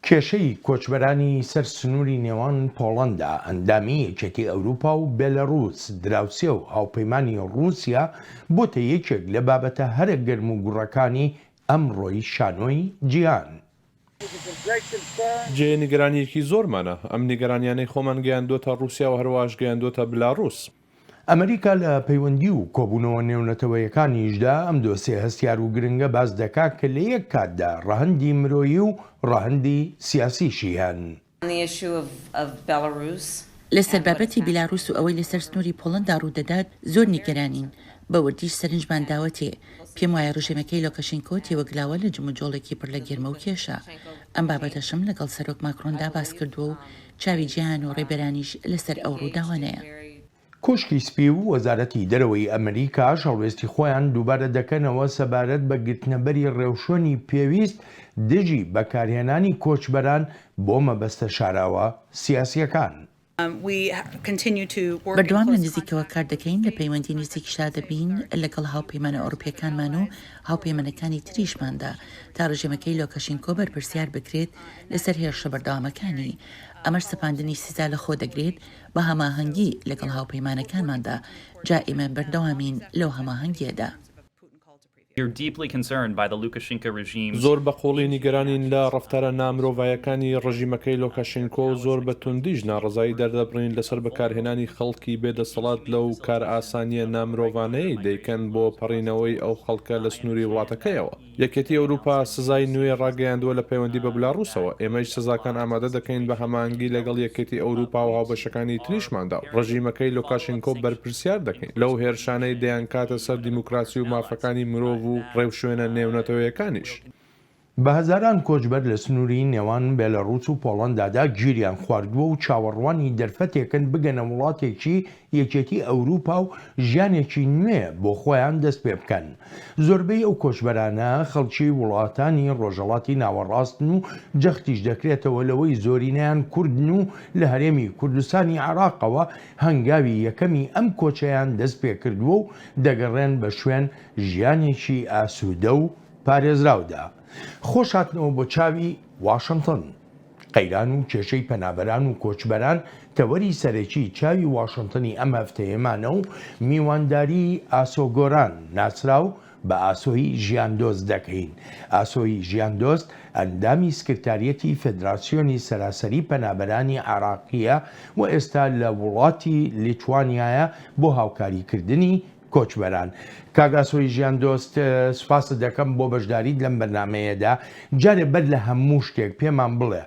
کێشەی کۆچبەرانی سەر سنووری نێوان پۆڵەندا، ئەندامی یەکێتی ئەوروپا و بێلەڕووس، دراوسێ و هاوپەیمانی ڕووسیا، بۆتە یەکێک لە بابەتە هەرە گەرم و گوڕەکانی ئەمڕۆی شانۆی جیهان. جێی نیگەرانییەکی زۆرمانە، ئەم نیگەرانیانەی خۆمان گەیاندووەتە ڕووسیا و هەروەهاش گەیاندووەتە بلاڕووس. ئەمریکا لە پەیوەندی و کۆبوونەوە نێونەتەوەیەکانیشدا ئەم دۆسیە هەستیار و گرنگە باس دەکا کە لە یەک کاتدا ڕەهەندی مرۆیی و ڕەهەندی سیاسیشی هەن. لەسەر بابەتی بیلاروس و ئەوەی لەسەر سنووری پۆڵەندا ڕوودەدات زۆر نیگەرانین، بە وردیش سەرنجمان داوەتێ. پێم وایە ڕژێمەکەی لۆکەشینکۆ تێوەگلاوە لە جموجۆڵێکی پڕ لە گێرمە و کێشە. ئەم بابەتەشم لەگەڵ سەرۆک ماکرۆندا باس کردووە و چاوی جیهان و ڕێبەرانیش لەسەر ئەو ڕووداوانەیە. کۆشکی سپی و وەزارەتی دەرەوەی ئەمریکاش هەڵوێستی خۆیان دووبارە دەکەنەوە سەبارەت بە گرتنەبەری ڕێوشوێنی پێویست دژی بەکارهێنانی کۆچبەران بۆ مەبەستە شاراوە سیاسییەکان. بەردەوام لە نزیکەوە کار دەکەین، لە پەیوەندی نزیکیشدا دەبین لەگەڵ هاوپەیمانە ئەوروپییەکانمان و هاوپەیمانەکانی تریشماندا تا ڕژێمەکەی لۆکەشینکۆ بەرپرسیار بکرێت لەسەر هێرشە بەردەوامەکانی، ئەمەش سەپاندنی سزا لەخۆ دەگرێت بە هەماهەنگی لەگەڵ هاوپەیمانەکانماندا، جا ئێمە بەردەوامین لەو هەماهەنگییەدا. زۆر بە قووڵی نیگەرانین لە ڕەفتارە نامرۆڤایەکانی ڕژیمەکەی لۆکاشینکۆ و زۆر بە توندیش ناڕەزایی دەردەبڕین لەسەر بەکارهێنانی خەڵکی بێ دەسەڵات لەو کارئاسانییە نامرۆڤانەیەی دەیکەن بۆ پەڕینەوەی ئەو خەڵکە لە سنووری وڵاتەکەیەوە. یەکێتی ئەوروپا سزای نوێی ڕاگەیاندووە لە پەیوەندی بە بلاڕوسەوە، ئێمەیش سزاکان ئامادە دەکەین بە هەماهەنگی لەگەڵ یەکێتی ئەوروپا و هاوبەشەکانی تریشماندا و ڕژیمەکەی لۆکاشینکۆ بەرپرسیار دەکەین لەو هێرشانەی دەیانکاتە سەر دیموکراسی و مافەکانی مرۆڤ و ڕێوشوێنە نێونەتەوەیەکانیش. بە هەزاران کۆچبەر لە سنووری نێوان بێلاڕووس و پۆڵەندادا گیریان خواردووە و چاوەڕوانی دەرفەتێکن بگەنە وڵاتێکی یەکێتی ئەوروپا و ژیانێکی نوێ بۆ خۆیان دەست پێ بکەن. زۆربەی ئەو کۆچبەرانە خەڵکی وڵاتانی ڕۆژهەڵاتی ناوەڕاستن و جەختیش دەکرێتەوە لەوەی زۆرینەیان کوردن و لە هەرێمی کوردستانی عێراقەوە هەنگاوی یەکەمی ئەم کۆچەیان دەست پێ کردووە و دەگەڕێن بە شوێن ژیانێکی ئاسوودە و پارێزراودا. خۆش هاتنەوە بۆ چاوی واشنتن. قەیران و کێشەی پەنابەران و کۆچبەران تەوەری سەرەکی چاوی واشنتنی ئەم هەفتەیەمانە و میوانداریی ئاسۆ گۆران ناسراو بە ئاسۆی ژیاندۆست دەکەین. ئاسۆی ژیاندۆست ئەندامی سکرتاریەتی فێدراسیۆنی سەراسەری پەنابەرانی عێراقییە و ئێستا لە وڵاتی لیتوانیایە بۆ هاوکاریکردنی کۆچبەران. کاک ئاسۆی ژیان دۆست سوپاست دەکەم بۆ بەشداریت لەم بەرنامەیەدا، جارێ بەر لە هەموو شتێک پێمان بڵێ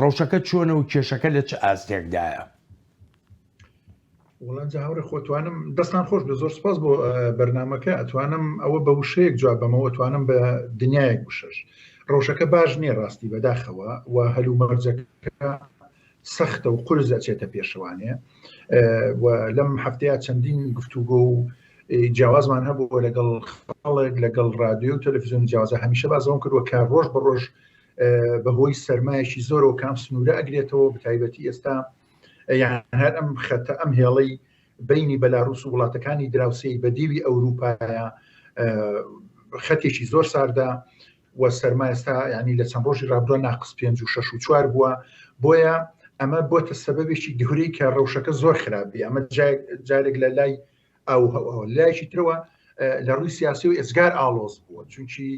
ڕەوشەکە چۆنە و کێشەکە لە چ ئاستێکدایە؟ وەڵا جا هاوڕێ خۆ توانم دەستان خۆش بێ زۆر سپاس بۆ بەرنمەکە ئەتوانم ئەوە بە وشەیەک جواب بەمەوە توانم بە دنیایەک وشەش ڕەوشەکە باش نییە ڕاستی بەداخەوە و هەلومەرجەکە سەختە و قورس ئەچێتە پێشەوانێ و لەم هەفتەیە چەندین گفتوگۆ و جیاوازمان هەبووە لەگەڵ خەڵک لەگەڵ رادیۆ و تەلەفزیۆن جیاوازە هەمیشە بازەوەم کردووە کە ڕۆژ بە ڕۆژ بەهۆی سەرمایەکی زۆرەوە کام سنوورە ئەگرێتەوە بەتایبەتی ئێستا یان هەر ئەم خەتە ئەم هێڵەی بینی بەلاروس و وڵاتەکانی دراوسێی بە دیوی ئەوروپایە خەتێکی زۆر ساردە و سەرما ئێستا یانی لە چەند ڕۆژی ڕابردووە ناقس پێنج و شەش و چوار بووە بۆیە ئەمە بۆتە سەبەبێکی گەورەی کە ڕەوشەکە زۆر خراپ بێ ئەمە جارێک لە لای ئەو لایەکی ترەوە لە ڕووی سیاسی و ئێجگار ئاڵۆز بووە چونکی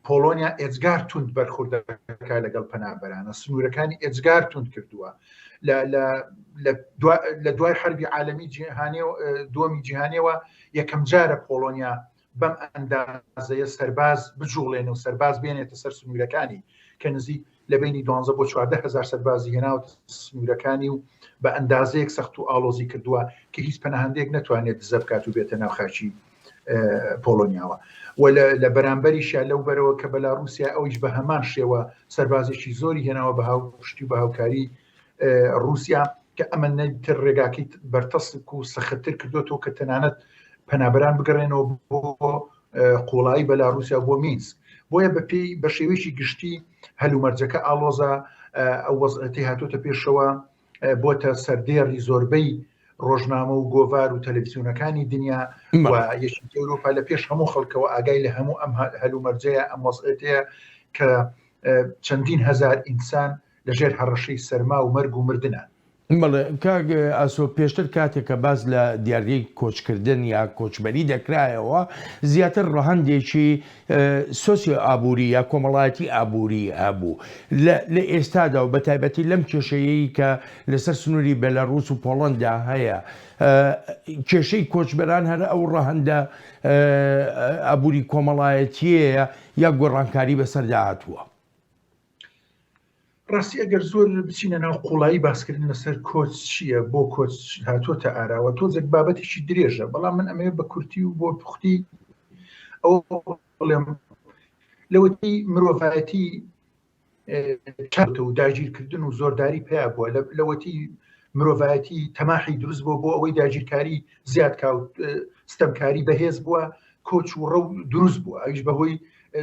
پۆڵۆنیا ئێجگار توند بەرخوردەکە لەگەڵ پەنابەرانە سنوورەکانی ئێجگار توند کردووە لە دوای حربی عالمی جیهانی دووەمی جیهانیەوە یەکەم جارە پۆڵۆنیا بەم ئەندازەیە سەرباز بجوڵێنێ و سەرباز بێنێتە سەر سنوورەکانی کە نزیک لە بینی دوانزە بۆ 14 هەزار سەربازی هێناوەتە سنوورەکانی و بە ئەندازەیەک سەخت و ئاڵۆزی کردووە کە هیچ پەناهەندەیەک نەتوانێت دزە بکات و بێتە ناو خاکی پۆڵۆنیاوە و لە بەرامبەریشیا لەو بەرەوە کە بەلاروسیا ئەویش بە هەمان شێوە سەربازێکی زۆری هێناوە بە هاوپشتی و بە هاوکاری ڕووسیا کە ئەمە نەتر ڕێگاکەی بەرتەسک و سەختتر کردوێتەوە کە تەنانەت پەنابەران بگەڕێنەوە بۆ قوڵایی بەلاروسیا بۆ مینسک بۆیە بەپێی بە شێوەیەکی گشتی هەلومەرجەکە ئاڵۆزە ئەو وەزعەتی هاتۆتە پێشەوە بۆتە سەردێڕی زۆربەی ڕۆژنامە و گۆڤار و تەلەڤزیۆنەکانی دنیا و یەکێتی ئەوروپا لە پێش هەموو خەڵکەوە ئاگای لە هەموو ئەم هەلومەرجەیە ئەم وەزعەتەیە کە چەندین هەزار ئینسان. لەژێر هەڕەشەی سەرما و مەرگ و مردنان. بەڵێ کاک ئاسۆ پێشتر کاتێک کە باس لە دیاردەی کۆچکردن یا کۆچبەری دەکرایەوە زیاتر ڕەهەندێکی سۆسیۆ ئابووری یا کۆمەڵایەتی ئابووری هەبوو لە ئێستادا و بە تایبەتی لەم کێشەیەی کە لەسەر سنووری بەلاڕووس و پۆڵەندا هەیە کێشەی کۆچبەران هەر ئەو ڕەهەندە ئابووری کۆمەڵایەتیەیە یا گۆڕانکاری بەسەردا هاتووە؟ ڕاستی ئەگەر زۆر بچینە ناو قوڵایی باسکردن لەسەر کۆچ چییە بۆ کۆچ هاتۆتە ئاراوە تۆزێک بابەتێکی درێژە بەڵام من ئەمەوێت بە کورتی و بۆ پوختی ئەو بڵێم لەوەتی مرۆڤایەتی چاوتە و داگیرکردن و زۆرداری پیا بووە لەوەتی مرۆڤایەتی تەماحی دروست بووە بۆ ئەوەی داگیرکاری زیاد کا و ستەمکاری بەهێز بووە کۆچ و ڕەو دروست بووە ئەویش بەهۆی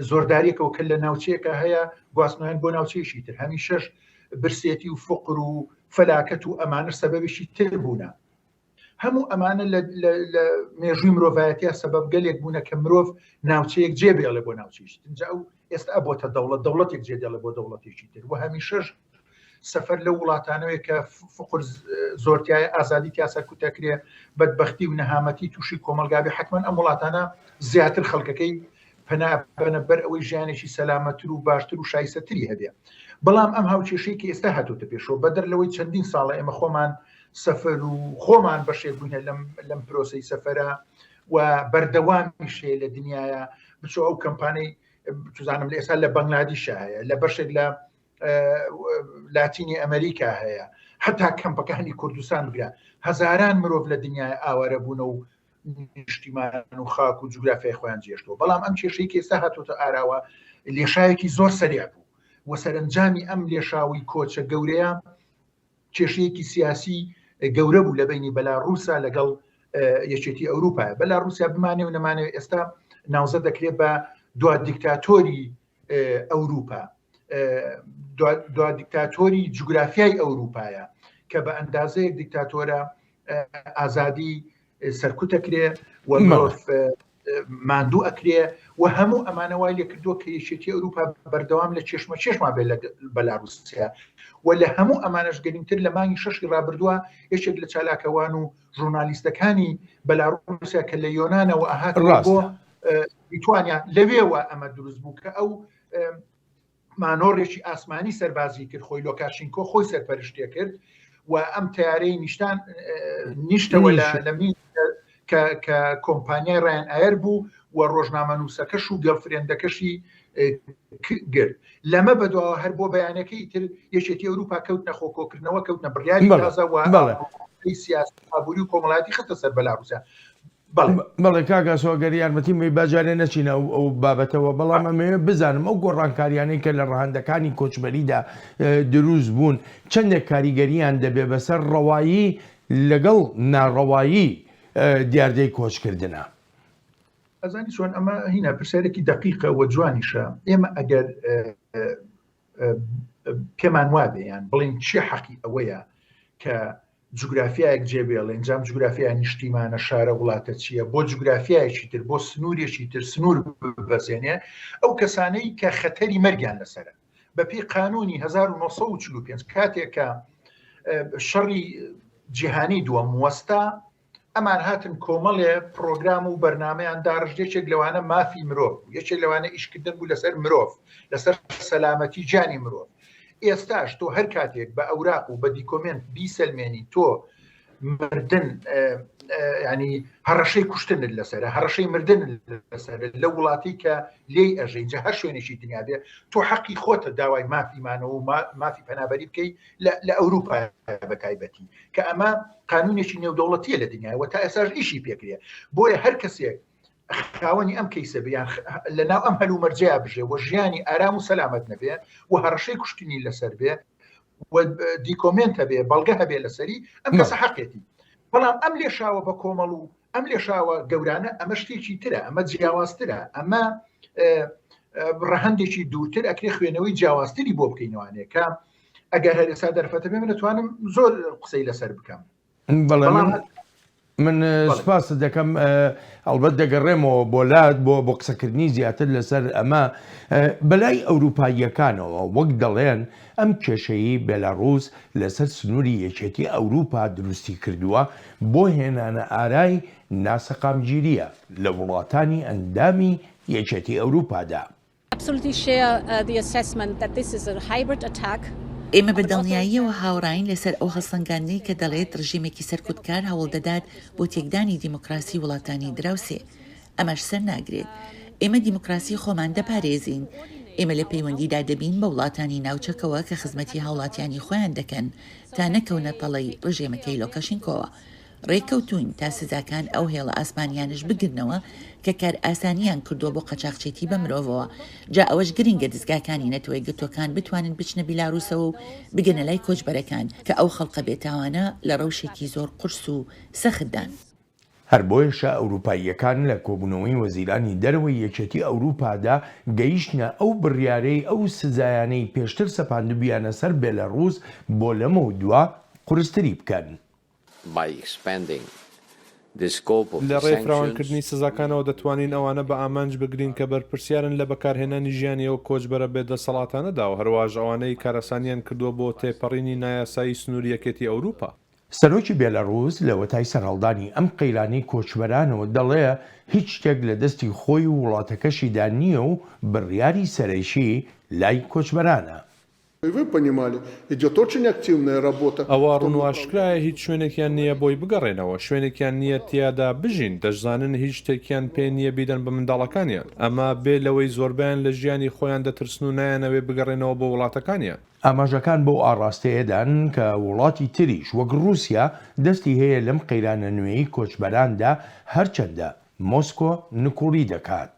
زۆرداریەکەوە کە لە ناوچەیەکە هەیە گواستنەوەیان بۆ ناوچەیەکی تر هەمیشەش برسێتی و فقر و فەلاکەت و ئەمانە سەبەبێکی تر بوونە هەموو ئەمانە لە مێژووی مرۆڤایەتیا سەبەب گەلێک بوونە کە مرۆڤ ناوچەیەک جێ بێڵێ بۆ ناوچەیەکی تر جا ئەو ئێستا بۆتە دەوڵەت دەوڵەتێک جێ دێڵێ بۆ دەوڵەتێکی تر و هەمیشەش سەفەر لەو وڵاتانەوەی کە فقر زۆرتیایە ئازادی تیا سەرکوت دەکرێ بەدبەختی و نەهامەتی تووشی کۆمەڵگا بێ حتمما ئەم وڵاتانە زیاتر خەڵکەکەی پەنا بەنە بەر ئەوەی ژیانێکی سەلامەتر و باشتر و شایسەتری هەبێ بەڵام ئەم هاوکێشەی کە ئێستا هاتۆتە پێشەوە بەدەر لەوەی چەندین ساڵە ئێمە خۆمان سەفەر و خۆمان بەشێک بووینە لەم لەم پرۆسەی سەفەرە و بەردەوامیش هەیە لە دنیاە بچۆ ئەو کەمپانەی چزانم لە ئێستا لە بەنگلادیشە هەیە لە بەشێک لە لاتینی ئەمریکا هەیە هەتا کەمپەکانی کوردستان بگرە هەزاران مرۆڤ لە دنیای ئاوارە بوونە و نیشتیمان و خاک و جوگرافیای خۆیان جێشتەوە بەڵام ئەم کێشەی کە ئێستا هاتۆتە ئاراوە لێشاوێکی زۆر سەریع بوو و سەرەنجامی ئەم لێشاوی کۆچە گەورەیە کێشەیەکی سیاسی گەورە بوو لە بینی بەلاڕووسا لەگەڵ یەکێتی ئەوروپا بەلا رووسیا بمانێ و نەمانێ ئێستا ناوزە دەکرێت بە دوا دیکتاتۆری ئەوروپا دوا دیکتاتۆری جوگرافیای ئەوروپایە کە بە ئەندازەیەک دیکتاتۆرە ئازادی سەرکوتەکرێ و مرۆڤ ماندوو ئەکرێ و هەموو ئەمانە وای لێکردووە کە یەکێتی ئەوروپا بەردەوام لە چێشمە چێشما بێت لە بەلاروسیا و لە هەموو ئەمانەش گرنگتر لە مانگی شەشی ڕابردووە یەکێک لە چالاکەوان و ژورنالیستەکانی بەلاروسیا کە لە یۆنانەوە ئەهات بۆ لیتوانیا لەوێوە ئەمە دروست بوو کە ئەو مانۆڕێکی ئاسمانی سەربازی کرد خۆی لۆکاشینکۆ خۆی سەرپەرشتێ کرد و ئەم تیارەی نیشتان نیشتەوە لە کە کە کۆمپانیای ڕایان ئایر بوو و ڕۆژنامەنووسەکەش و گەڵفرێندەکەشی گرت لەمە بەدواوە هەر بۆ بەیانەکەی تر یەکێتی ئەوروپا کەوت نەخۆکۆکردنەوە کەوتنە بڕیاری تازە و سیاسی ئابووری و کۆمەڵاتی خستە سەر بەلاروسیا بەڵێ کاک ئاسۆ گەر یارمەتیم بەی با جارێ نەچینە ئەو ئەو بابەتەوە بەڵام ئەمەوێ بزانم ئەو گۆڕانکاریانەی کە لە ڕەهەندەکانی کۆچبەریدا دروست بوون چەندێک کاریگەریان دەبێ بەسەر ڕەوایی لەگەڵ ناڕەوایی دیاردەی کۆچکردنە؟ ئەزانی چۆن ئەمە هینا پرسیارێکی دەقیقە و جوانیشە ئێمە ئەگەر پێمان وابێ یان بڵێن چی حەقی ئەوەیە کە جوگرافیایەک جێ بێڵێن، جا ئەم جوگرافیا نیشتیمانە، شارە، وڵاتە چییە، بۆ جوگرافیایەکی تر، بۆ سنوورێکی تر سنوور ببەزێنێ، ئەو کەسانەی کە خەتەری مەرگیان لەسەرە. بەپێی قانوونی 1945 کاتێک کە شەڕی جیهانی دووەم وەستا، ئەمان هاتن کۆمەڵێ پڕۆگرام و بەرنامەیان داڕشت، یەکێک لەوانە مافی مرۆڤ بوو، یەکێک لەوانە ئیشکردن بوو لەسەر مرۆڤ، لەسەر سەلامەتی گیانی مرۆڤ. ئێستاش تۆ هەر کاتێک بە ئەوراق و بە دیکۆمێنت بیسەلمێنی تۆ مردن ینی هەڕەشەی کوشتنت لەسەرە هەڕەشەی مردن لەسەر لە وڵاتی کە لێی ئەژەی جا هەر شوێنێکی دنیا بێ تۆ حەقی خۆتە داوای مافی مانەوە و مافی پەنابەری بکەی لە ئەوروپا بە تایبەتی کە ئەمە قانونێکی نێودەوڵەتیە لە دنیا و تا ئێساش ئیشی پێکرێ بۆیە هەر کەسێک خاوەنی ئەم کەیسە بێ یان لە ناو ئەم هەلومەرجەیە بژێ و ژیانی ئارام و سەلامەت نەبێ و هەڕەشەی کوشتنی لەسەر بێ و دیکۆمێنت هەبێ بەڵگە هەبێ لەسەری ئەم کەسە حەقێتی بەڵام ئەم لێشاوە بە کۆمەڵ و ئەم لێشاوە گەورانە ئەمە شتێکی ترە ئەمە جیاوازترە ئەمە ڕەهەندێکی دوورتر ئەکرێ خوێنەوەی جیاوازتری بۆ بکەینەوانێ کە ئەگەر هەرێسا دەرفەتە بێ من دەتوانم زۆر قسەی لەسەر بکەم بەڵام. من سپاست دەکەم ئەڵبەت دەگەڕێمەوە بۆ لات بۆ بۆ قسەکردنی زیاتر لەسەر ئەمە بەلای ئەوروپاییەکانەوە وەک دەڵێن ئەم کێشەیەی بێلاڕووس لەسەر سنووری یەکێتی ئەوروپا دروستی کردووە بۆ هێنانە ئارای ناسەقامگیرییە لە وڵاتانی ئەندامی یەکێتی ئەوروپادا. ئێمە بە دڵنیاییەوە هاوڕاین لەسەر ئەو هەڵسەنگاندنەی کە دەڵێت ڕژێمێکی سەرکوتکار هەوڵدەدات بۆ تێکدانی دیموکراسی وڵاتانی دراوسێ. ئەمەش سەرناگرێت. ئێمە دیموکراسی خۆمان دەپارێزین. ئێمە لە پەیوەندیدا دەبین بە وڵاتانی ناوچەکەوە کە خزمەتی هاوڵاتیانی خۆیان دەکەن تا نەکەونە تەڵەی ڕژێمەکەی لۆکاشینکۆوە. ڕێککەوتووین تا سزاکان ئەو هێڵە ئاسمانیانەش بگرنەوە کە کارئاسانیان کردووە بۆ قاچاخچێتی بە مرۆڤەوە، جا ئەوەش گرنگە دزگاکانی نەتەوەیەکگرتووەکان بتوانن بچنە بیلاروسەوە و بگەنە لای کۆچبەرەکان کە ئەو خەڵقە بێتاوانە لە ڕەوشێکی زۆر قورس و سەختدان. هەر بۆیەشە ئەوروپاییەکان لە کۆبوونەوەی وەزیرانی دەرەوەی یەکێتی ئەوروپادا گەیشتنە ئەو بڕیارەی ئەو سزایانەی پێشتر سەپاندبوویانە سەر بێلاڕووس بۆ لەمەودوا قورستری بکەن. لە ڕێی فراوانکردنی سزاکانەوە دەتوانین ئەوانە بە ئامانج بگرین کە بەرپرسیارن لە بەکارهێنانی ژیانی ئەو کۆچبەرە بێدەسەڵاتانەدا و هەروەهاش ئەوانەی کارئاسانیان کردووە بۆ تێپەڕینی نایاسایی سنووری یەکێتی ئەوروپا. سەرۆکی بێلاڕووس لەوەتای سەرهەڵدانی ئەم قەیرانەی کۆچبەرانەوە دەڵێ هیچ شتێک لە دەستی خۆی و وڵاتەکەشیدا نییە و بڕیاری سەرەکی لای کۆچبەرانە. ئەوە ڕوون و ئاشکرایە هیچ شوێنێکیان نییە بۆی بگەڕێنەوە، شوێنێکیان نییە تیادا بژین، دەشزانن هیچ شتێکیان پێ نییە بیدەن بە منداڵەکانیان، ئەمە بێ لەوەی زۆربەیان لە ژیانی خۆیان دەترسن و نایانەوێ بگەڕێنەوە بۆ وڵاتەکانیان. ئاماژەکان بەو ئاڕاستەیەدان کە وڵاتی تریش وەک ڕووسیا دەستی هەیە لەم قەیرانە نوێی کۆچبەراندا هەرچەندە مۆسکۆ نکوڵی دەکات.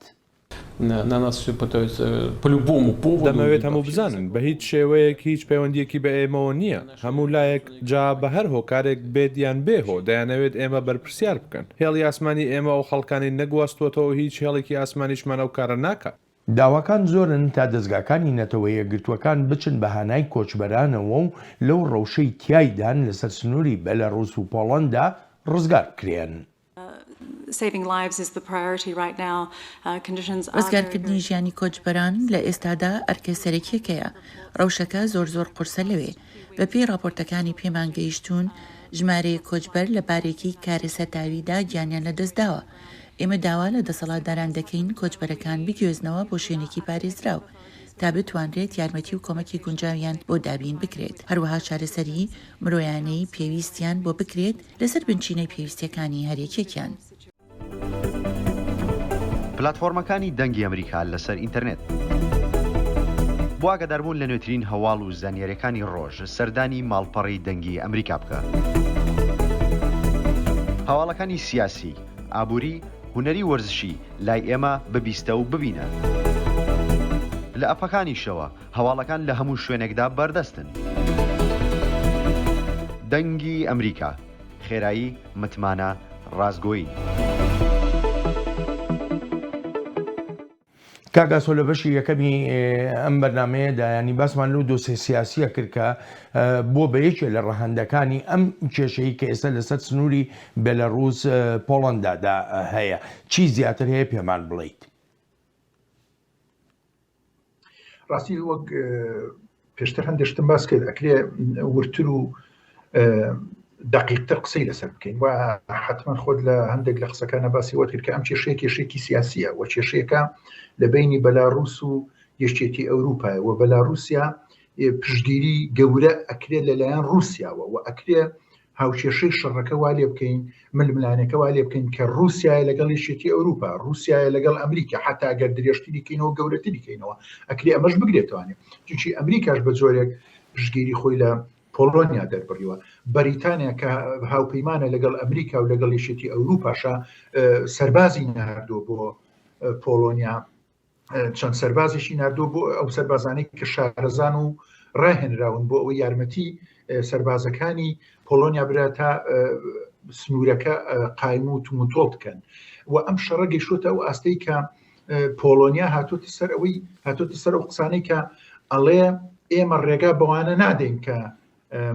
دەمەوێت هەموو بزانن بە هیچ شێوەیەک هیچ پەیوەندییەکی بە ئێمەوە نییە، هەموو لایەک جا بە هەر هۆکارێک بێت یان بێ هۆ دەیانەوێت ئێمە بەرپرسیار بکەن. هێڵی ئاسمانی ئێمە ئەو خەڵکانەی نەگواستووەتەوە و هیچ هێڵێکی ئاسمانیشمان ئەو کارە ناکات. داواکان زۆرن تا دەزگاکانی نەتەوە یەکگرتووەکان بچن بە هانای کۆچبەرانەوە و لەو ڕەوشەی تیایدان لەسەر سنووری بەلەڕوس و پۆڵەندا ڕزگار بکرێن. ڕزگارکردنی ژیانی کۆچبەران لە ئێستادا ئەرکە سەرەکیەکەیە، ڕەوشەکە زۆر زۆر قورسە لەوێ. بەپێی ڕاپۆرتەکانی پێمان گەیشتوون ژمارەیەک کۆچبەر لە بارێکی کارەساتاویدا گیانیان لەدەستداوە. ئێمە داوا لە دەسەڵاتداران دەکەین کۆچبەرەکان بگوێزنەوە بۆ شوێنێکی پارێزراو تا بتوانرێت یارمەتی و کۆمەکی گونجاویان بۆ دابین بکرێت، هەروەها چارەسەری مرۆیانەی پێویستیان بۆ بکرێت لەسەر بنچینەی پێویستیەکانی هەر یەکێکیان. پلاتفۆرمەکانی دەنگی ئەمریکا لەسەر ئینتەرنێت. بۆ ئاگاداربوون لە نوێترین هەواڵ و زانیاریەکانی ڕۆژ سەردانی ماڵپەڕی دەنگی ئەمریکا بکە. هەواڵەکانی سیاسی، ئابووری، هونەری و وەرزشی لای ئێمە ببیستە و ببینە. لە ئەپەکانیشەوە هەواڵەکان لە هەموو شوێنێکدا بەردەستن. دەنگی ئەمریکا، خێرایی، متمانە، ڕاستگۆیی. کاک ئاسۆ لە بەشی یەکەمی ئەم بەرنمەیەدا ینی باسمان لەو دۆسێ سیاسیە کرد کە بۆ بە یەکێ لە ڕەهەندەکانی ئەم کێشەی کە ئێستا لەسەر سنووری بێلەڕووس پۆڵندادا هەیە چی زیاتر هەیە پێمان بڵیت؟ ڕاستی وەک پێشتر هەندێک شتم باس کرد ئەکرێ ورتر و دقیقتر قسەی لەسەر بکەین و حتمما خۆت لە هەندێک لە قسەکانە باسی وەت کرد کە ئەم کێشەیە کێشێکی سیاسیە و کێشەیەکە لە بینی بەلاڕوس و یەکێتی ئەوروپای و بەلاڕوسیا پشتگیری گەورە ئەکرێت لەلایەن رووسیاوە و ئەکرێ هاوکێشەی شەڕەکە وا لێ بکەین، ململانێکە وا لێ بکەین کە ڕووسیایە لەگەڵ یەکێتی ئەوروپا، ڕووسیایە لەگەڵ ئەمریکا، حەتا گەر درێژتری کەینەوە گەورەتری کەینەوە، ئەکرێ ئەمەش بگرێتەوانێ. چونکی ئەمریکاش بە جۆرێک پشتگیری خۆی لە پۆڵۆنیا دەربڕیوە. بەریتانیا کە هاوپەیمانە لەگەڵ ئەمریکا و لەگەڵ یەکێتی ئەوروپاشا سەربازی ناردووە بۆ پۆڵۆنیا. چەند سەربازێکی ناردووە بۆ ئەو سەربازانەی کە شارەزان و ڕاهێنراون بۆ ئەوەی یارمەتی سەربازەکانی پۆلۆنیا برا تا سنوورەکە قایم و تومتۆڵ بکەن و ئەم شەڕە گەیشتۆتە ئەو ئاستەی کە پۆلۆنیا هاتوتە سەر ئەوەی هاتوتە سەر ئەو قسانەی کە ئەڵێ ئێمە ڕێگا بەوانە نادەین کە.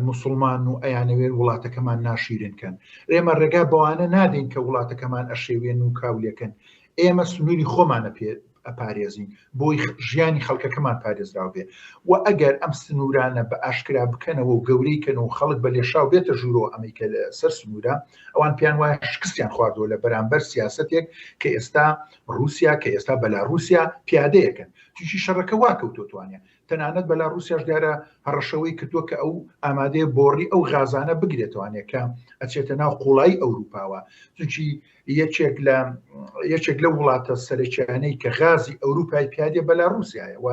موسڵمان و ئەیانەوێت وڵاتەکەمان ناشیرن کەن ئێمە ڕێگا بەوانە نادەین کە وڵاتەکەمان ئەشێوێن و کاولێکەن ئێمە سنووری خۆمانە پێ ئەپارێزین بۆی ژیانی خەڵکەکەمان پارێزراو بێ و ئەگەر ئەم سنوورانە بە ئاشکرا بکەنەوە و گەورەی کەن و خەڵک بە لێشاو بێتە ژوورەوە ئەمەی کە سەر سنوورە ئەوان پێیان وایە شکستیان خواردووە لە بەرامبەر سیاسەتێک کە ئێستا رووسیا کە ئێستا بەلاروسیا پیادەیەکەن چونکی شەڕەکە وا کەوتۆتوانە تەنانەت بەلاروسیاش دیارە هەڕەشەوەی کردووە کە ئەو ئامادەیە بۆڕی ئەو غازانە بگرێتوانێت کە ئەچێتە ناو قوڵایی ئەوروپاوە چونکی یەکێک لە یەکێک لەو وڵاتە سەرەکیانەی کە غازی ئەوروپای پیادێ بەلاروسیایە و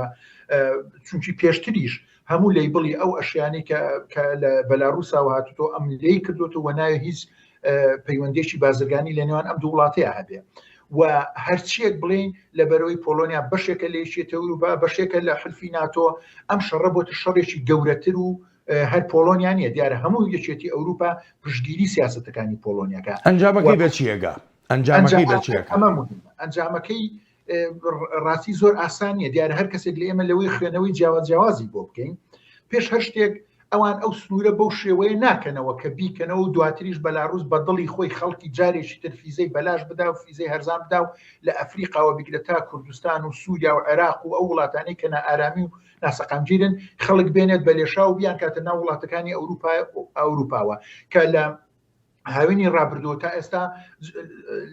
چونکی پێشتریش هەموو لەیبڵی ئەو ئەشیانەی کە کە لە بەلاروساوە هاتوتۆ ئەم لێی کردوتەوە و ناوێ هیچ پەیوەندێکی بازرگانی لە نێوان ئەم دوو وڵاتەیە هەبێ و هەرچیەک بڵین لە بەرەوەی پۆلۆنیا بەشێکە لە یەکێتی ئەوروپا بەشێکە لە حلفی ناتۆ ئەم شەڕە بۆتە شەڕێکی گەورەتر و هەر پۆڵۆنیا نیە دیارە هەموو یەکێتی ئەوروپا پشتگیری سیاسەتەکانی پۆڵۆنیاکە ئەنجامەکەی بە چیەگا ئەنجامەکەی بە چیەکە ئەمە مهمە ئەنجامەکەی ڕاستی زۆر ئاسان نیە دیارە هەر کەسێک لە ئێمە لەوەی خوێنەوەی جیاواز جیاوازی بۆ بکەین پێش هەر شتێک ئەوان ئەو سنوورە بەو شێوەیە ناکەنەوە کە بیکەنەوە و دواتریش بەلاڕوس بە دڵی خۆی خەڵکی جارێکی تر فیزەی بەلاش بدا و فیزەی هەرزان بدا و لە ئەفریقاوە بگرە تا کوردستان و سووریا و عێراق و ئەو وڵاتانەی کە نائارامی و ناسەقامگیرن خەڵک بێنێت بە لێشاو بیانکاتە ناو وڵاتەکانی ئەوروپا ئەوروپاوە کە لە هاوینی ڕابردووە تا ئێستا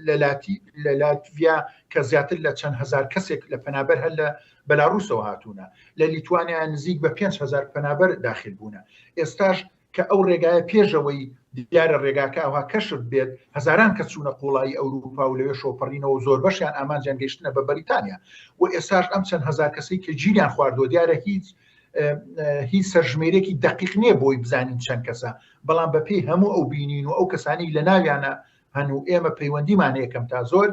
لە لاتی لە لاتڤیا کە زیاتر لە چەند هزار کەسێک لە پەنابەر هەر لە بەلاڕوسەوە هاتوونە لە لیتوانیا نزیک بە 5هزار پەنابەر داخل بوونە ئێستاش کە ئەو ڕێگایە پێشەوەی دیارە ڕێگاکە ئەوها کەشف بێت هەزاران کەس چوونە قوڵایی ئەوروپا و لەوێشەوە پەڕینەوە و زۆربەشیان ئامانجیان گەیشتنە بە بەریتانیا و ئێستاش ئەم چەند هەزار کەسەی کە گیریان خواردووە دیارە هیچ هیچ سەرژمێرێکی دەقیق نییە بۆی بزانین چەند کەسە بەڵام بەپێی هەموو ئەو بینین و ئەو کەسانی لە ناویانە هەن و ئێمە پەیوەندیمان هەیە کەم تا زۆر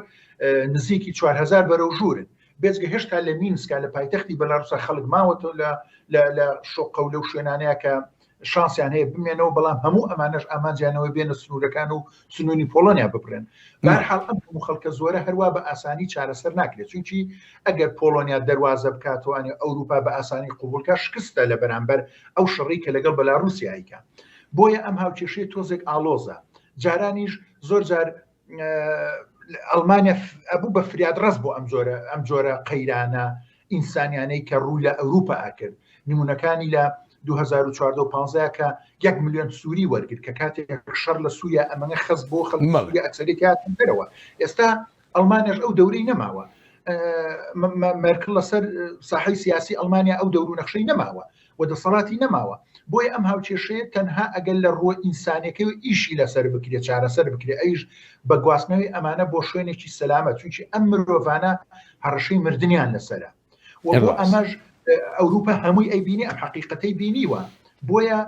نزیکی 4هزار بەرەو ژوورن بێجگە هێشتا لە مینسکا لە پایتەختی بەلاروسا خەڵک ماوەتەوە لە لە لە شوقە و لەو شوێنانەیە کە شانسیان هەیە بمێنەوە بەڵام هەموو ئەمانەش ئامانجیانەوە بێنە سنوورەکان و سنووری پۆڵۆنیا ببرێن بەهەرحاڵ ئەم هەموو خەڵکە زۆرە هەروا بە ئاسانی چارەسەر ناکرێت چونکی ئەگەر پۆڵۆنیا دەروازە بکاتوانێ ئەوروپا بە ئاسانی قوبولکە شکستە لە بەرامبەر ئەو شەڕی کە لەگەڵ بەلاروسیایکە بۆیە ئەم هاوکێشەیە تۆزێک ئاڵۆزە جارانیش زۆر جار ئەڵمانیا ئەبوو بە فریادڕەس بۆ ئەم جۆرە ئەم جۆرە قەیرانە ئینسانیانەی کە ڕوو لە ئەوروپا ئەکرد نمونەکانی لە 2014 و 15 کە یەک ملیۆن سووری وەرگر کە کاتێک شەڕ لە سووریا ئەمەنە خەز بۆ خەڵکی سووریا ئەکسەرێتی هاتن دەرەوە ئێستا ئەڵمانیاش ئەو دەورەی نەماوە مێرکل لەسەر ساحەی سیاسی ئەڵمانیا ئەو دەور و نەخشەی نەماوە و دەسەڵاتی نەماوە بۆیە ئەم هاوکێشەیە تەنها ئەگەر لە ڕووە ئینسانیەکەی و ئیشی لەسەر بکرێت چارەسەر بکرێت ئەویش بە گواستنەوەی ئەمانە بۆ شوێنێکی سەلامەت چونکی ئەم مرۆڤانە هەڕەشەی مردنیان لەسەرە و بۆ ئەمەش ئەوروپا هەمووی ئەیبینی ئەم حەقیقەتەی بینیوە بۆیە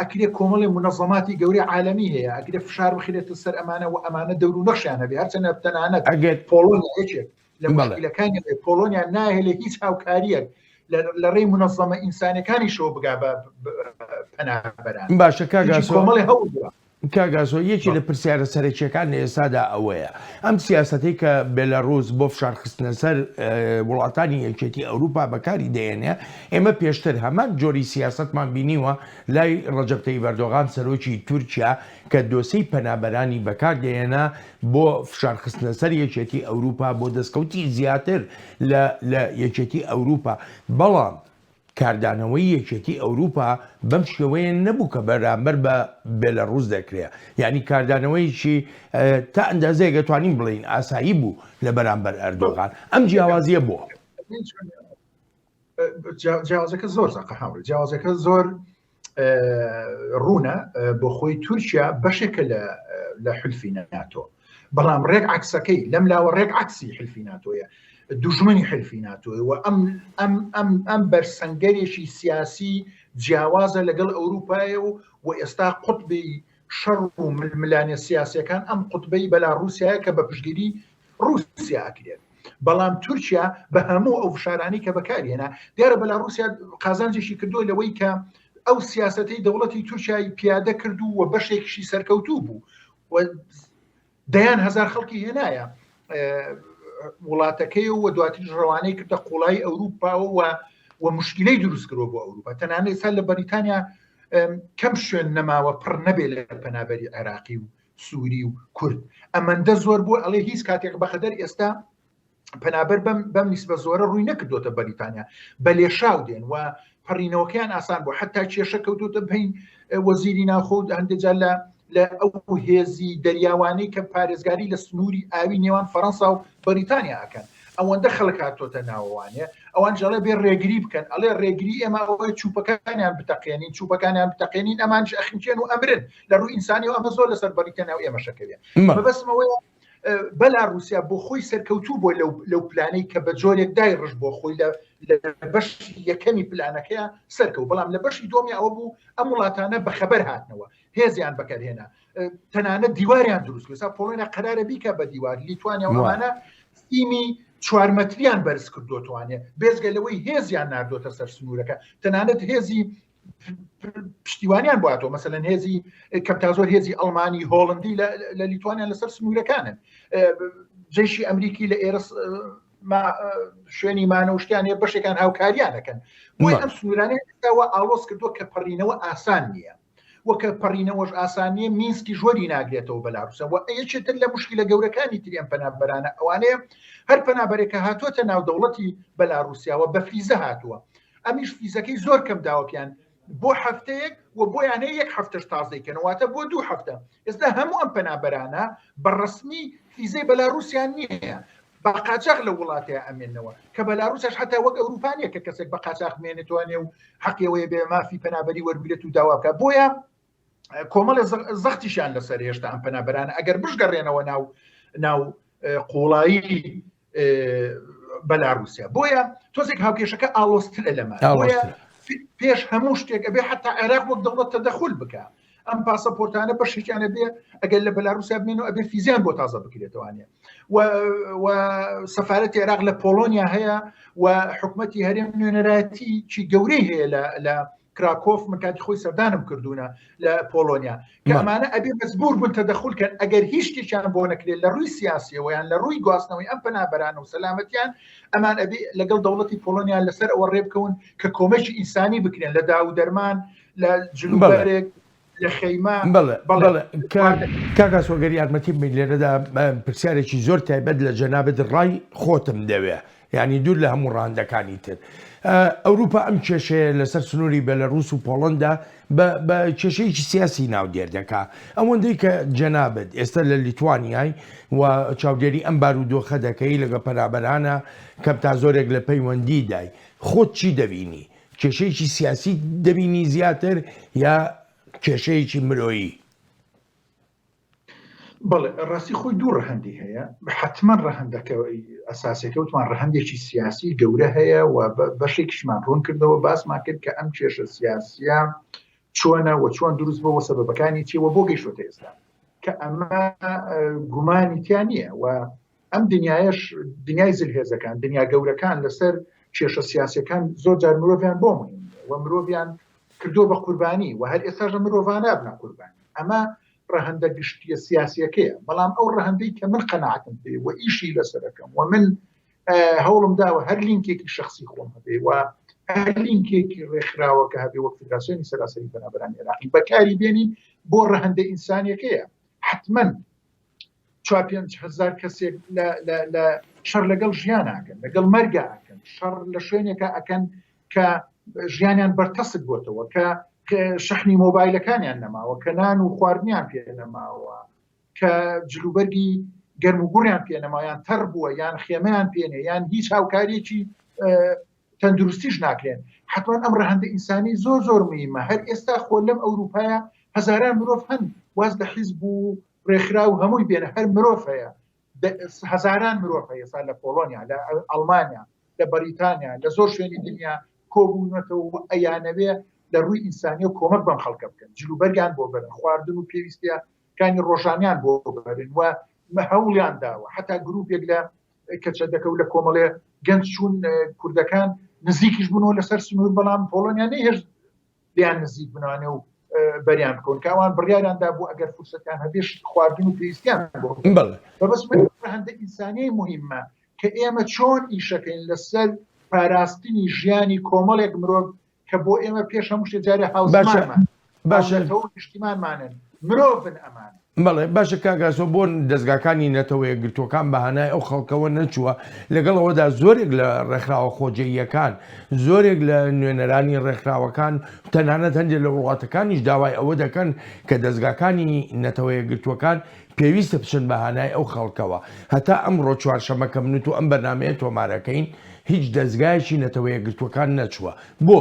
ئەکرێ کۆمەڵی منەظەماتی گەورەی عالەمی هەیە ئەکرێ فشار بخرێتە سەر ئەمانە و ئەمانە دەور و نەخشیان هەبێ هەرچەندە تەنانەت ئەگەر پۆڵۆنیا یەکێک لە مشکلەکانی پۆڵۆنیا ناهێلێ هیچ هاوکاریەک لە ڕێی منەظەمە ئینسانەکانیشەوە بگا بە پەنابەران باشە کاک ئاسۆ کۆمەڵی هەوڵ کاک ئاسۆ یەکێ لە پرسیارە سەرەکیەکان لە ئێستادا ئەوەیە ئەم سیاسەتەی کە بێلاڕوس بۆ فشار خستنە سەر وڵاتانی یەکێتی ئەوروپا بەکاری دەێنێ ئێمە پێشتر هەمان جۆری سیاسەتمان بینیوە لای ڕەجەب تەیب ئەردۆغان سەرۆکی تورکیا کە دۆسێی پەنابەرانی بەکار دەهێنا بۆ فشار خستنە سەر یەکێتی ئەوروپا بۆ دەستکەوتی زیاتر لە لە یەکێتی ئەوروپا بەڵام کاردانەوەی یەکێتی ئەوروپا بەم شێوەیە نەبوو کە بەرامبەر بە بێلەڕوس دەکرێ یعنی کاردانەوەیەکی تا ئەندازەیەک ئەتوانین بڵێین ئاسایی بوو لە بەرامبەر ئەردۆغان ئەم جیاوازیە بۆ؟ جیاوازەکە زۆر زەقە هاوڕێ جیاوازەکە زۆر ڕوونە بۆ خۆی تورکیا بەشێکە لە لە حلفی ناتۆ بەڵام ڕێک عکسەکەی لەم لاوە ڕێک عکسی حلفی ناتۆیە دوژمنی حلفی ناتۆیە و ئەم ئەم ئەم ئەم بەرسەنگەرێکی سیاسی جیاوازە لەگەڵ ئەوروپایە و و ئێستا قوتبی شەڕ و ململانێ سیاسیەکان ئەم قوتبەی بەلا ڕووسایە کە بە پشتگیری ڕووسیا ئەکرێت بەڵام تورکیا بە هەموو ئەو فشارانەی کە بەکارهێنا دیارە بەلاڕوسیا قازانجێکی کردووە لەوەی کە ئەو سیاسەتەی دەوڵەتی تورکیای پیادە کرد و بەشێکیشی سەرکەوتوو بوو و دەیان هەزار خەڵکی هێنایە وڵاتەکەی و دواتریش ڕەوانەی کردە قوڵایی ئەوروپاوە و و مشکلەی دروست کردوە بۆ ئەوروپا تەنانەت ئێستا لە بەریتانیا. کەم شوێن نەماوە پڕ نەبێ لە پەنابەری عێراقی و سووری و کورد ئەمەندە زۆر بوو ئەڵێ هیچ کاتێک بەخەدەر ئێستا پەنابەر بەم بەم نیسبە زۆرە ڕووی نەکردوتە بەریتانیا بە لێشاو دێن و پەڕینەوەکەیان ئاسان بوو حتا کێشە کەوتوتە بین وەزیری ناوخۆ هەندێک جار لە لە ئەو هێزی دەریاوانەی کە پارێزگاری لە سنووری ئاوی نێوان فەەنسا و بەریتانیا ئەکەن ئەوەندە خەڵک هاتۆتە ناوەوانێ ئەوان ژەڵێ بێ ڕێگری بکەن ئەڵێ ڕێگری ئێمە ئەوەی چوپەکانیان بتەقێنین چوپەکانیان بتەقێنین ئەمانش ئەخنکێن و ئەمرن لە ڕووی ئینسانی و ئەمە زۆر لەسەر بەریتانیا و ئێمەشەکەوێ مەبەستمەوەیە بەلا رووسیا بۆ خۆی سەرکەوتوو بۆ لەو پلانەی کە بە جۆرێک دای ڕژ بۆ خۆی لە بەشی یەکەمی پلانەکەیان سەرکەوت بەڵام لە بەشی دووەمی ئەوە بوو ئەم وڵاتانە بەخەبەر هاتنەوە هێزیان بەکارهێنا تەنانەت دیواریان دروست کرد پۆڵۆنیا قەرارە بیکە بە دیوار لیتوانیا ئەمانە سیمی چوارمەتریان بەرز کردوتوانێ بێزگە لەوەی هێزیان نردۆتە سەر سنوورەکە تەنانەت هێزی پشتیوانیان بۆ هاتووە مەسەلەن هێزی کەم تا زۆر هێزی ئەڵمانی هۆڵندی لە لیتوانیا لەسەر سنوورەکانن جەیشی ئەمریکی لە ئێرە شوێنی مانە و شتیان هەیە بەشێکان هاوکاریان دەکەن بۆی ئەم سنوورانە ئێستاوە ئاڵۆز کردووە کە پەڕینەوە ئاسان نییە وەکە پەڕینەوەش ئاسان نییە مینسکی ژۆری ناگرێتەوە بەلاروسە و یەکێتر لە مشکلە گەورەکانی تری ئەم پەنابەرانە ئەوانەیە هەر پەنابەرێک کە هاتووەتە ناو دەوڵەتی بەلاروسیاوە بە فیزە هاتووە ئەمیش فیزەکەی زۆر کەم داوە پیان بۆ هەفتەیەک و بۆیان هەیە یەک هەفتەش تازەی کەن واتە بۆ دوو هەفتە ئێستا هەموو ئەم پەنابەرانە بە ڕسمی فیزەی بەلاروسیان نییە بە قاچاخ لە وڵاتەیە ئەمێنەوە کە بەلاروسیش حتا وەک ئەوروپا نییە کە کەسێک بە قاچاخ مێنێتوانێ و حەقیەوەی بێ مافی پەنابەری وەربگرێت و داوا بکات بۆیە کۆمەڵێ زەختیشیان لەسەر هێشتا ئەم پەنابەرانە ئەگەر بشگەڕێنەوە ناو ناو قوڵایی بەلاروسیا بۆیە تۆزێک هاوکێشەکە ئاڵۆزترە لەمە پێش هەموو شتێک ئەبێ حتا عێراق وەک دەوڵەت تەدەخول بکە ئەم پاسەپۆرتانە بەشێکیانە بێ ئەگەر لە بەلاروسیا بمێن و ئەبێ فیزیان بۆ تازە بکرێتوانێ و سەفارەتی عێراق لە پۆڵۆنیا هەیە و حکوومەتی هەرێم نوێنەرایەتی چی گەورەی هەیە لە کراکۆف من کاتی خۆی سەردانم کردوونە لە پۆڵۆنیا کە ئەمانە ئەبێ مەجبوور بوون تەدەخول کەن ئەگەر هیچ شتێکیان بۆ نەکرێت لە ڕووی سیاسیەوە یان لە ڕووی گواستنەوەی ئەم پەنابەران و سەلامەتیان ئەمان ئەبێ لەگەڵ دەوڵەتی پۆڵۆنیا لەسەر ئەوە ڕێ بکەون کە کۆمەکی ئینسانی بکرێن لە داو و دەرمان لە جلوبەرێک لە خەیمە بەڵێ بەڵێ کاک ئاسۆ گەر یارمەتی بمەیت لێرەدا پرسیارێکی زۆر تایبەت لە جەنابت ڕای خۆتم دەوێ یانی دوور لە هەموو ڕەهەندەکانی تر. ئەوروپا ئەم کێشەیە لەسەر سنووری بێلەڕووس و پۆڵەندا بە کێشەیەکی سیاسی ناودێر دەکا. ئەوەندەی کە جەنابت ئێستا لە لیتوانیای و چاودێری ئەم بارودۆخە دەکەی لەگەڵ پەنابەرانە کەم تا زۆرێک لە پەیوەندیدای، خۆت چی دەبینی؟ کێشەیەکی سیاسی دەبینی زیاتر یا کێشەیەکی مرۆیی؟ بەڵێ ڕاستی خۆی دوو ڕەهەندی هەیە حتمما ڕەهەندەکە ئەساسەکە وتمان ڕەهەندێکی سیاسی گەورە هەیە و بەشێکیشمان ڕوون کردەوە باسمان کرد کە ئەم کێشە سیاسیە چۆنە و چۆن دروست بۆ سەبەبەکانی چی و بۆ گەیشتۆتە ئێستا کە ئەمە گومانی تیا نییە و ئەم دنیایش دنیای زلهێزەکان دنیا گەورەکان لەسەر کێشە سیاسەکان زۆر جار مرۆڤیان بۆ مهم و مرۆڤیان کردو بە قوربانی و هەر ئێستاش لە مرۆڤانە بنە قوربانی ئەمە ڕەهەندە گشتیە سیاسیەکەیە بەڵام ئەو ڕەهەندەی کە من قەناعەتم پێ و ئیشی لەسەرەکەم و من هەوڵم داوە هەر لینکێکی شخصی خۆم هەبێ و هەر لینکێکی ڕێکخراوەکە هەبێ وەک فدراسیۆنی سەراسەری پەنابەرانی عێراقی بەکاری بێنین بۆ ڕەهەندە ئینسانیەکەیە حتمما چوار پێنج هەزار کەسێک لە شەڕ لەگەڵ ژیان ئەکەن لەگەڵ مەرگا ئەکەن شەڕ لە شوێنێکە ئەکەن کە ژیانیان بەرتەسک بۆتەوە کە شەحنی مۆبایلەکانیان نەماوە کە نان و خواردنیان پێ نەماوە کە جلوبەرگی گەرم و گوڕیان پێ نەماوە یان تەڕ بووە یان خێمەیان پێنێ یان هیچ هاوکاریەکی تەندروستیش ناکرێن حتمما ئەم ڕەهەندە ئینسانی زۆر زۆر مهمە هەر ئێستا خۆ لەم ئەوروپایە هەزاران مرۆڤ هەن واز لە حیزب و ڕێکخراو هەمووی بێنە هەر مرۆڤ هەیە هەزاران مرۆڤ هەیە ئێستا لە پۆڵۆنیا لە ئەڵمانیا لە بەریتانیا لە زۆر شوێنی دنیا کۆبوونەتەوە و ئەیانەوێ لە ڕووی ئینسانی و کۆمەک بەم خەڵکە بکەن جلوبەرگیان بۆ بەرن خواردن و پێویستیەکانی ڕۆژانیان بۆ بەرن و هەوڵیان داوە حتا گروپێک لە کەچەدەکە و لە کۆمەڵێ گەنج چوون کوردەکان نزیکیش بوونەوە لەسەر سنوور بەڵام پۆڵۆنیا نەیهێشت لیان نزیک بنانێ و بەریان بکەون کە ئەوان بڕیاریان دابوو ئەگەر فرسەتیان هەبێش خواردن و پێویستیان بۆ بەس هەندە ئینسانی مهمە کە ئێمە چۆن ئیشەکەین لەسەر پاراستنی ژیانی کۆمەڵێک مرۆڤ کە بۆ ئێمە پێش هەموو شتێ جارێ هاوزمانمان. باشە نەتەوە و نیشتیمانمانن، مرۆڤن ئەمانە. بەڵێ باشە کاک ئاسۆ بۆ دەزگاکانی نەتەوە یەکگرتووەکان بە هانای ئەو خەڵکەوە نەچووە لەگەڵ ئەوەدا زۆرێک لە ڕێکخراوە خۆجێییەکان زۆرێک لە نوێنەرانی ڕێکخراوەکان تەنانەت هەندێک لە وڵاتەکانیش داوای ئەوە دەکەن کە دەزگاکانی نەتەوە یەکگرتووەکان پێویستە بچن بە هانای ئەو خەڵکەوە هەتا ئەمڕۆ چوارشەمە کە من و تۆ ئەم بەرنامەیە تۆمارەکەین هیچ دەزگایەکی نەتەوە یەکگرتووەکان نەچووە بۆ؟